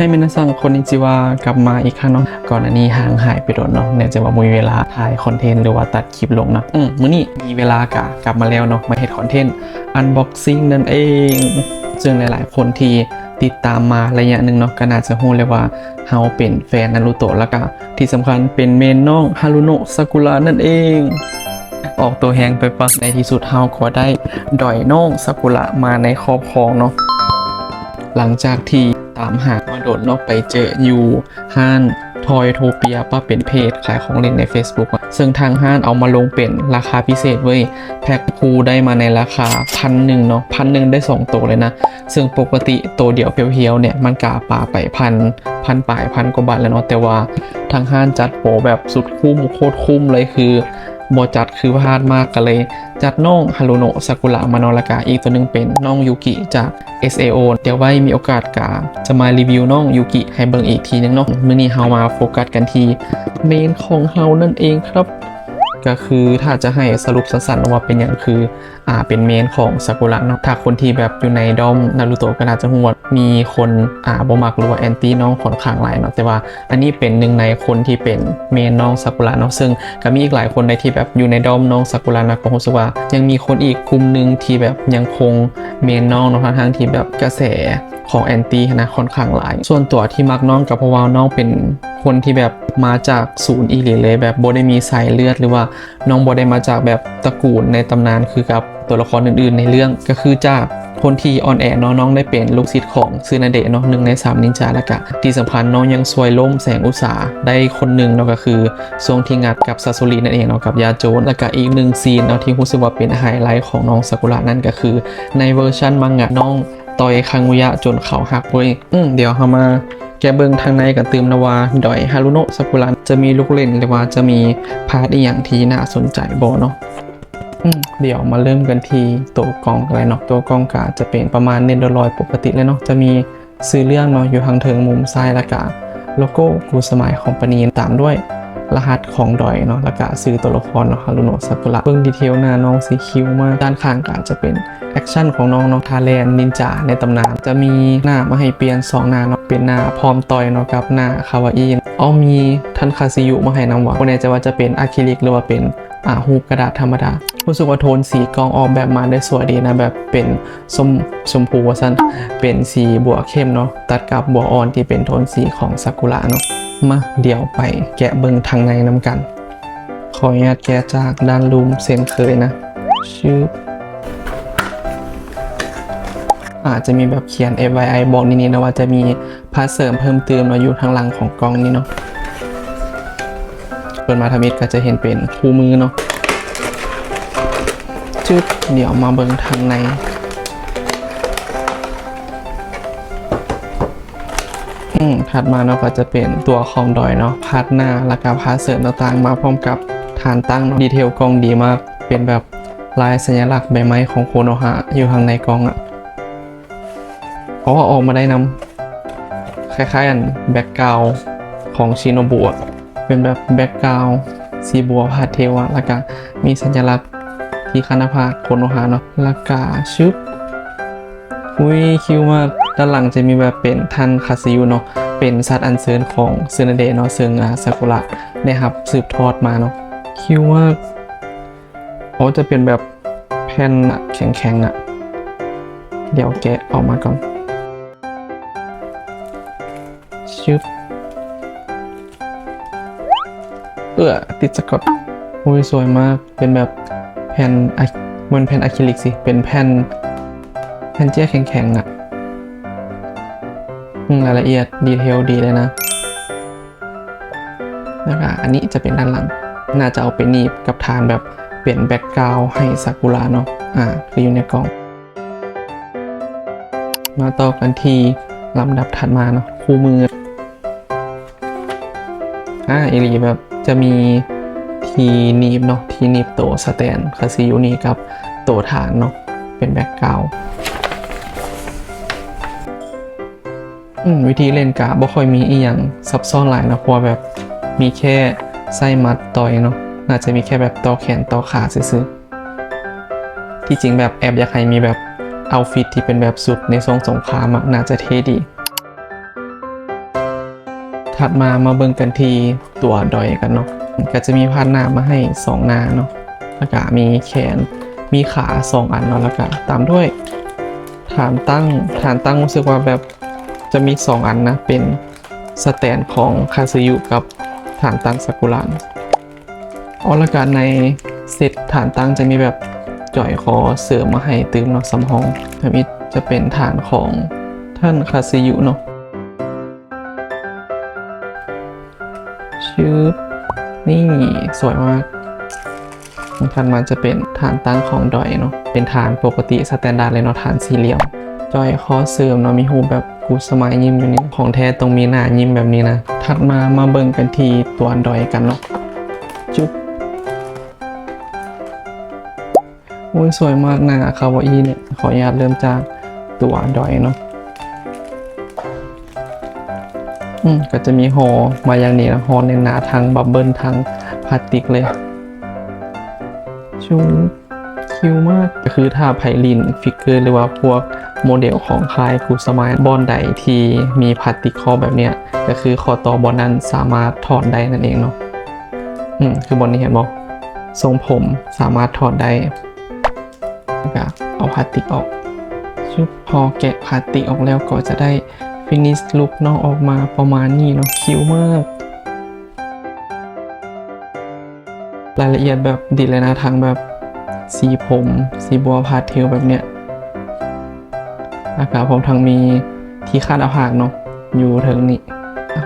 ໃຫ້ມິນາຊັງ ຄົນນິຈິວາ ກັບມາອີກຄັ້ງເນາະ. ກ່ອນໜ້ານີ້ຫ່າງຫາຍໄປດົນເນາະ ເນື່ອງຈາກວ່າບໍ່ມີເວລາຖ່າຍຄອນເທັນ ຫຼືວ່າຕັດຄລິບລົງເນາະ. ອືມ ມື້ນີ້ມີເວລາກະກັບມາແລ້ວເນາະ ມາເຮັດຄອນເທັນອັນບັອກຊິງນັ້ນເອງ. ເຊິ່ງຫຼາຍໆຄົນທີ່ຕິດຕາມມາໄລຍະໜຶ່ງເນາະ ກໍໜ້າຈະຮູ້ແລ້ວວ່າເຮົາເປັນແຟນນາຣູໂຕະ ແລ້ວກະທີ່ສຳຄັນເປັນເມນນ້ອງຮາລຸໂນະ ຊາກຸຣະນັ້ນເອງ. ອອກໂຕແຮງໄປປະ. ໃນທີ່ສຸດເຮົາກໍໄດ້ດອຍນ້ອງຊາກຸຣະມາໃນຄອບຄອງເນາະ. ຫຼັງຈາກທີ່ຕາມຫາມາດົນເນາະ ໄປເຈີຢູ່ຮ້ານທອຍໂທເປຍ ປະເປັນເພຈຂາຍຂອງຫຼິ້ນໃນເຟສບຸກ ເຊິ່ງທາງຮ້ານເອົາມາລົງເປັນລາຄາພິເສດເວີຍ. ແພັກຄູ່ໄດ້ມາໃນລາຄາພັນໜຶ່ງເນາະ, ພັນໜຶ່ງໄດ້ສອງໂຕເລີຍນະ. ເຊິ່ງປົກກະຕິໂຕດຽວພຽວໆເນຍ ມັນກະປາໄປພັນ, ພັນປາຍ, ພັນກວ່າບາດແລ້ວເນາະ, ແຕ່ວ່າທາງຮ້ານຈັດໂປແບບສຸດຄຸ້ມ, ໂຄດຄຸ້ມເລີຍ, ຄືບໍ່ຈັດຄືພາດມາກ, ກະເລີຍຈັດນ້ອງຮາລຸໂນະ ຊາກຸຣະມາເນາະ, ແລ້ວກະອີກໂຕໜຶ່ງເປັນນ້ອງຢູກິຈາກ ເອສເອໂອ ດຽວໄວ້ມີໂອກາດກະຈະມາຣີວິວນ້ອງຢູກິໃຫ້ເບິ່ງອີກທີໜຶ່ງເນາະ. ມື້ນີ້ເຮົາມາໂຟກັສກັນທີ່ເມນຂອງເຮົານັ້ນເອງຄັບ, ກະຄືຖ້າຈະໃຫ້ສະຫຼຸບສັ້ນໆວ່າເປັນຫຍັງຄື ອ່າ ເປັນເມນຂອງຊາກຸຣະເນາະ. ຖ້າຄົນທີ່ແບບຢູ່ໃນດ້ອມນາຣູໂຕະກໍໜ້າຈະຮູ້ວ່າມີຄົນ ອ່າ ບໍ່ມັກ ຫຼືວ່າແອນຕີນ້ອງຂ້ອນຂ້າງຫຼາຍເນາະ, ແຕ່ວ່າອັນນີ້ເປັນໜຶ່ງໃນຄົນທີ່ເປັນເມນນ້ອງຊາກຸຣະເນາະ. ເຊິ່ງກໍມີອີກຫຼາຍຄົນໃດທີ່ແບບຢູ່ໃນດ້ອມນ້ອງຊາກຸຣະນະ, ກໍຮູ້ສຶກວ່າຍັງມີຄົນອີກກຸ່ມໜຶ່ງທີ່ແບບຍັງຄົງເມນນ້ອງເນາະ, ທັງໆທີ່ແບບກະແສຂອງແອນຕີຫັ້ນນະຂ້ອນຂ້າງຫຼາຍ. ສ່ວນຕົວທີ່ມັກນ້ອງກໍເພາະວ່ານ້ອງເປັນຄົນທີ່ແບບມາຈາກສູນອີ່ຫຼີເລີຍ, ແບບບໍ່ໄດ້ມີສາຍເລືອດ ຫຼືວ່າ ນ້ອງບໍ່ໄດ້ມາຈາກແບບຕະກູນໃນຕຳນານຄືກັບຕົວລະຄອນອື່ນໆໃນເລື່ອງ, ກໍຄືຈາກຄົນທີ່ອ່ອນແອເນາະ, ນ້ອງໄດ້ເປັນລູກສິດຂອງຊຶນາເດະເນາະ, ໜຶ່ງໃນສາມນິນຈາ, ແລ້ວກະທີ່ສຳຄັນນ້ອງຍັງຊ່ວຍລົ້ມແສງອຸດສາໄດ້ຄົນໜຶ່ງເນາະ, ກໍຄືຊ່ວງທີ່ງັດກັບຊາຊູຣິນັ້ນເອງເນາະ, ກັບຍາໂຈນ. ແລ້ວກະອີກໜຶ່ງຊີນເນາະ ທີ່ຮູ້ສຶກວ່າເປັນໄຮໄລຂອງນ້ອງຊາກຸຣະນັ້ນ ກໍຄືໃນເວີຊັນມັງງະ ນ້ອງຕ່ອຍຄັງງຸຍະຈົນເຂົາຫັກເວີຍ. ອືມ ດຽວເຮົາມາ ແກະເບິ່ງທາງໃນກັນຕື່ມນະວ່າ ດອຍຮາລຸໂນະ ຊາກຸຣະ ຈະມີລູກຫຼິ້ນ ຫຼືວ່າຈະມີພາດອີ່ຫຍັງທີ່ໜ້າສົນໃຈບໍ່ເນາະ. ອືມ ດຽວມາເລີ່ມກັນທີ່ຕົວກ່ອງກັນເລີຍເນາະ. ຕົວກ່ອງກະຈະເປັນປະມານເນັດໂດລອຍປົກກະຕິເລີຍເນາະ, ຈະມີຊື່ເລື່ອງເນາະ ຢູ່ທາງເທິງມຸມຊ້າຍ ແລ້ວກະໂລໂກ້ ກູສະມາຍ ຄອມພານີ ຕາມດ້ວຍລະຫັດຂອງດອຍເນາະ ແລ້ວກະຊື່ຕົວລະຄອນເນາະ ຮາລຸໂນະ ຊາກຸຣະ. ເບິ່ງດີເທວໜ້ານ້ອງຊິຄິວມາກ. ດ້ານຂ້າງກະຈະເປັນ ແອັກຊັນຂອງນ້ອງເນາະ ທ່າແລ່ນນິນຈາໃນຕຳນານ. ຈະມີໜ້າມາໃຫ້ປ່ຽນສອງໜ້າເນາະ, ເປັນໜ້າພ້ອມຕ່ອຍເນາະ ກັບໜ້າຄາວາອີ. ອໍ ມີທັນຄາຊິຍຸມາໃຫ້ນຳວ່າ, ບໍ່ແນ່ໃຈວ່າຈະເປັນອາຄຣິລິກ ຫຼືວ່າເປັນ ອ່າ ຮູບກະດາດທຳມະດາ. ຮູ້ສຶກວ່າໂທນສີກ່ອງອອກແບບມາໄດ້ສວຍດີນະ, ແບບເປັນຊົມ ຊົມພູວ່າຊັ້ນ, ເປັນສີບົວເຂັ້ມເນາະ ຕັດກັບບົວອ່ອນທີ່ເປັນໂທນສີຂອງຊາກຸຣະເນາະ. ມາ ດຽວໄປແກະເບິ່ງທາງໃນນຳກັນ. ຂໍອະນຸຍາດແກະຈາກດ້ານລຸ່ມເຊັ່ນເຄີຍນະ. ຊຶບ ອາດຈະມີແບບຂຽນ ເອັຟ ໄວ ໄອ ບອກນິດໆນະວ່າຈະມີພາດເສີມເພີ່ມຕື່ມເນາະ ຢູ່ທາງຫຼັງຂອງກ່ອງນີ້ເນາະ. ເປີດມາທຳອິດກໍຈະເຫັນເປັນຄູ່ມືເນາະ. ຈຶບ ດຽວມາເບິ່ງທາງໃນ. ອືມ ຖັດມາເນາະ ກໍຈະເປັນຕົວຂອງດອຍເນາະ, ພາດໜ້າ ແລ້ວກະພາດເສີມຕ່າງໆ ມາພ້ອມກັບຖານຕັ້ງເນາະ. ດີເທວກ່ອງດີມາກ, ເປັນແບບລາຍສັນຍະລັກໃບໄມ້ຂອງໂຄໂນຮະຢູ່ຂ້າງໃນກ່ອງອະ. ອໍ ອອກມາໄດ້ນຳ, ຄ້າຍໆ ອັນ ແບັກກຣາວຂອງຊິໂນບຸອະ. ເປັນແບບແບັກກຣາວສີບົວພາສເທວອະ ແລ້ວກະມີສັນຍະລັກທີ່ຄານະພາກໂຄໂນຮະເນາະ ແລ້ວກະຊຶບ ອຸ້ຍ ຄິວມາກ. ດ້ານຫຼັງຈະມີແບບເປັນທັນຄາຊິຍຸເນາະ ເປັນສັດອັນເຊີນຂອງຊຶນາເດະເນາະ ເຊິ່ງ ອາ ຊາກຸຣະໄດ້ຮັບສືບທອດມາເນາະ. ຄິວມາກ. ໂອ້ ຈະເປັນແບບແຜ່ນແຂງໆ ອະ ດຽວແກະອອກມາກ່ອນ. ຊຶບ ເອື້ອ ຕິດສະກອດ. ໂອ້ຍ ສວຍມາກ. ເປັນແບບແຜ່ນອາ ບໍ່ແມ່ນແຜ່ນອາຄຣິລິກຊິ ເປັນແຜ່ນ ແຜ່ນເຈ້ຍແຂງໆ ອະ. ອືມ ລາຍລະອຽດດີເທວດີເລີຍນະ. ແລ້ວກະອັນນີ້ຈະເປັນດ້ານຫຼັງ, ໜ້າຈະເອົາໄປໜີບກັບຖານແບບເປັນແບັກກຣາວໃຫ້ຊາກຸຣະເນາະ ອາ ຄືຢູ່ໃນກ່ອງ. ມາຕໍ່ກັນທີ່ລຳດັບຖັດມາເນາະ ຄູ່ມື. ອາ ອີ່ຫຼີ ແບບຈະມີທີ່ໜີບເນາະ ທີ່ໜີບໂຕສະແຕນຄາຊິຍຸນີ້ກັບໂຕຖານເນາະ ເປັນແບັກກຣາວ. ອືມ ວິທີຫຼິ້ນກະບໍ່ຄ່ອຍມີອີ່ຫຍັງຊັບຊ້ອນຫຼາຍເນາະ ເພາະວ່າແບບມີແຄ່ໃຊ້ໝັດຕ່ອຍເນາະ ໜ້າຈະມີແຄ່ແບບຕໍ່ແຂນຕໍ່ຂາຊື່ໆ. ທີ່ຈິງແບບແອບຢາກໃຫ້ມີແບບເອົາຟິດທີ່ເປັນແບບຊຸດໃນຊ່ວງສົງຄາມອະ ໜ້າຈະເທ່ດີ. ຖັດມາ ມາເບິ່ງກັນທີ່ຕົວດອຍກັນເນາະ. ກໍຈະມີພາດໜ້າມາໃຫ້ສອງໜ້າເນາະ ແລ້ວກະມີແຂນ ມີຂາສອງອັນເນາະ ແລ້ວກະຕາມດ້ວຍຖານຕັ້ງ. ຖານຕັ້ງຮູ້ສຶກວ່າແບບຈະມີສອງອັນນະ ເປັນສະແຕນຂອງຄາຊາຍຸກັບຖານຕັ້ງຊາກຸລະ. ອໍ ແລ້ວກະໃນເຊັດຖານຕັ້ງຈະມີແບບຈອຍຄໍເສີມມາໃຫ້ຕື່ມເນາະ ສຳຮອງ. ທຳອິດຈະເປັນຖານຂອງທ່ານຄາຊາຍຸເນາະ. ຊຶບ ນີ້ ສວຍມາກ. ຖັດມາຈະເປັນຖານຕັ້ງຂອງດອຍເນາະ ເປັນຖານປົກກະຕິສະແຕນດາດເລີຍເນາະ ຖານສີ່ຫຼ່ຽມ. ຈອຍຄໍເສີມເນາະ ມີຮູບແບບກຸດສະມາຍຍິ້ມຢູ່ນີ້ ຂອງແທ້ຕ້ອງມີໜ້າຍິ້ມແບບນີ້ນະ. ຖັດມາ ມາເບິ່ງກັນທີ່ຕົວດອຍກັນເນາະ. ຈຸບ. ໂອ້ຍ ສວຍມາກ ໜ້າຄາວາອີນີ້. ຂໍອະນຸຍາດເລີ່ມຈາກຕົວດອຍເນາະ. ອືມ ກໍຈະມີຫໍ່ມາຢ່າງນີ້ນະ ຫໍ່ແໜ້ນໜາ ທັງບັບເບິນ ທັງພລາສຕິກເລີຍ. ຊຸບ ຄິວມາກ. ກໍຄືຖ້າໃຜຫຼິ້ນຟິກເກີ ຫຼືວ່າພວກໂມເດວຂອງຄ້າຍກຸດສະມາຍ ບ່ອນໃດທີ່ມີພລາສຕິກຄໍແບບເນີ້ຍ ກໍຄືຂໍ້ຕໍ່ບ່ອນນັ້ນສາມາດຖອດໄດ້ນັ້ນເອງເນາະ. ອືມ ຄືບ່ອນນີ້ເຫັນບໍ່? ຊົງຜົມສາມາດຖອດໄດ້. ແລ້ວກະເອົາພລາສຕິກອອກ. ຊຶບ ພໍແກະພລາສຕິກອອກແລ້ວກໍຈະໄດ້ finish look ເນາະ ອອກມາປະມານນີ້ເນາະ. ຄິວມາກ. ລາຍລະອຽດແບບດີເລີຍນະ ທັງແບບສີຜົມ ສີບົວ ພາສເທວແບບເນີ້ຍ. ແລ້ວກະພ້ອມທັງມີທີ່ຄາດອາພາກເນາະ ຢູ່ເທິງນີ້.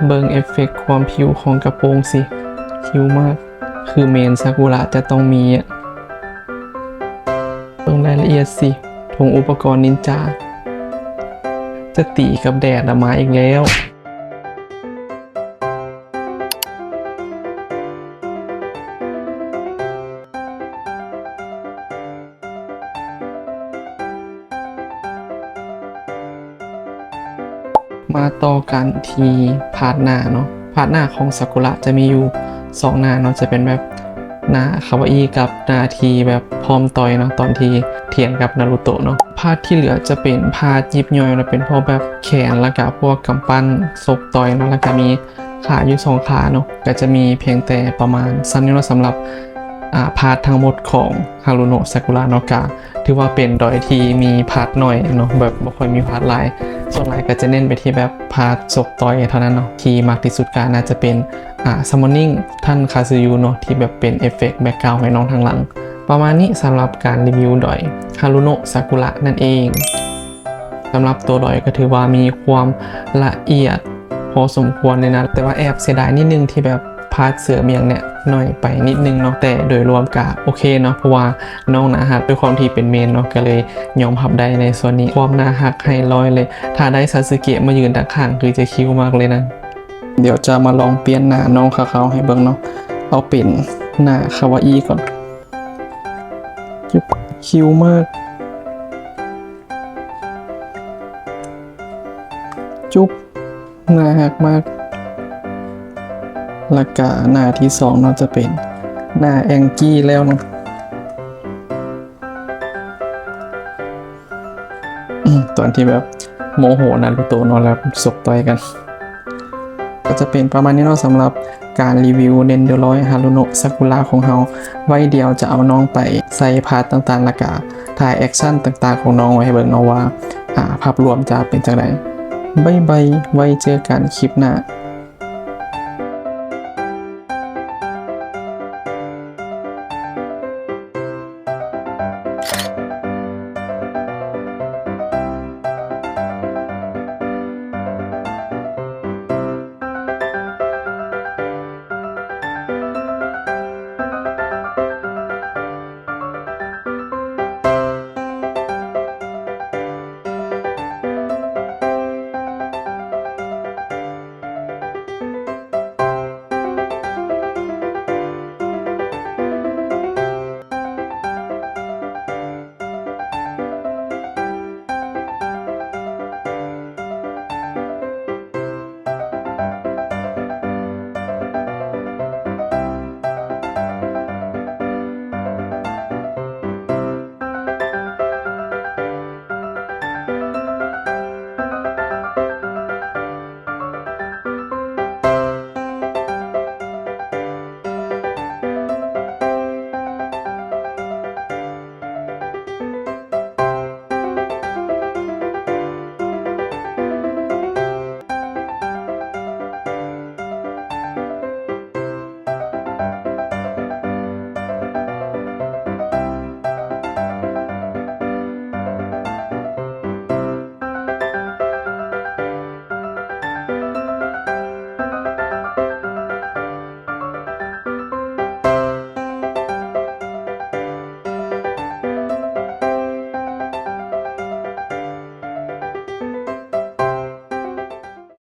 ເບິ່ງເອຟເຟັກຄວາມພິວຂອງກະໂປງຊິ ຄິວມາກ. ຄືເມນຊາກຸລະຈະຕ້ອງມີອະ. ເບິ່ງລາຍລະອຽດຊິ ຖົງອຸປະກອນນິນຈາ ຈະຕີກັບແດດລະມາອີກແລ້ວ. ມາຕໍ່ກັນທີ່ພາດໜ້າເນາະ. ພາດໜ້າຂອງຊາກຸລະຈະມີຢູ່ສອງໜ້າເນາະ ຈະເປັນແບບໜ້າຄາວາອີກັບໜ້າທີ່ແບບພ້ອມຕ່ອຍເນາະ ຕອນທີ່ຖຽງກັບນາຣູໂຕະເນາະ. ພາດທີ່ເຫຼືອຈະເປັນພາດຢິບຍ່ອຍເນາະ ເປັນພວກແບບແຂນ ແລ້ວກະພວກກຳປັ້ນ ສົບຕ່ອຍເນາະ ແລ້ວກະມີຂາຢູ່ສອງຂາເນາະ. ກະຈະມີພຽງແຕ່ປະມານສ່ຳນີ້ເນາະ ສຳລັບ ອາ ພາດທັງໝົດຂອງ ຮາລຸໂນະ ຊາກຸລະເນາະ. ກະຖືວ່າເປັນດອຍທີ່ມີພາດໜ້ອຍເນາະ ແບບບໍ່ຄ່ອຍມີພາດຫຼາຍ. ສ່ວນຫຼາຍກໍຈະເນັ້ນໄປທີ່ແບບພາດສົບຕ່ອຍເທົ່ານັ້ນເນາະ. ທີ່ມັກທີ່ສຸດກໍໜ້າຈະເປັນ ອາ summoning ທ່ານຄາຊາຢູເນາະ ທີ່ແບບເປັນເອຟເຟັກ background ໃຫ້ນ້ອງທາງຫຼັງ. ປະມານນີ້ສຳລັບການຣີວິວດອຍ ຮາລຸໂນະ ຊາກຸລະ ນັ້ນເອງ. ສຳລັບຕົວດອຍກໍຖືວ່າມີຄວາມລະອຽດພໍສົມຄວນເລີຍນະ ແຕ່ວ່າແອບເສຍດາຍນິດໜຶ່ງທີ່ແບບ ພາດເສີມຫຍັງເນີ້ຍໜ້ອຍໄປນິດໜຶ່ງເນາະ ແຕ່ໂດຍລວມກະໂອເຄເນາະ ເພາະວ່ານ້ອງໜ້າຮັກ ດ້ວຍຄວາມທີ່ເປັນເມນເນາະ ກະເລີຍຍອມຮັບໄດ້ໃນສ່ວນນີ້. ຄວາມໜ້າຮັກໃຫ້ຮ້ອຍເລີຍ. ຖ້າໄດ້ຊາຊຶເກະມາຢືນດ້ານຂ້າງ ຄືຈະຄິວມາກເລີຍນະ. ດຽວຈະມາລອງປ່ຽນໜ້ານ້ອງຄາວໆໃຫ້ເບິ່ງເນາະ. ເອົາເປັນໜ້າຄາວາອີກ່ອນ. ຈຸບ ຄິວມາກ. ຈຸບ ໜ້າຮັກມາກ. ແລ້ວກະໜ້າທີສອງເນາະ ຈະເປັນໜ້າແອງກີ້ແລ້ວເນາະ ຕອນທີ່ແບບໂມໂຫນາຣູໂຕະເນາະ ແລ້ວສົບຕ່ອຍກັນ. ກໍຈະເປັນປະມານນີ້ເນາະ ສຳລັບການຣີວິວເນນໂດລອຍ ຮາລຸໂນະ ຊາກຸລະ ຂອງເຮົາ. ໄວ້ດຽວຈະເອົານ້ອງໄປໃສ່ພາດຕ່າງໆ ແລ້ວກະ ຖ່າຍແອັກຊັນຕ່າງໆຂອງນ້ອງໄວ້ໃຫ້ເບິ່ງເນາະວ່າ ອາ ພາບລວມຈະເປັນຈັ່ງໃດ. ບາຍບາຍ ໄວ້ເຈີກັນຄລິບໜ້າ.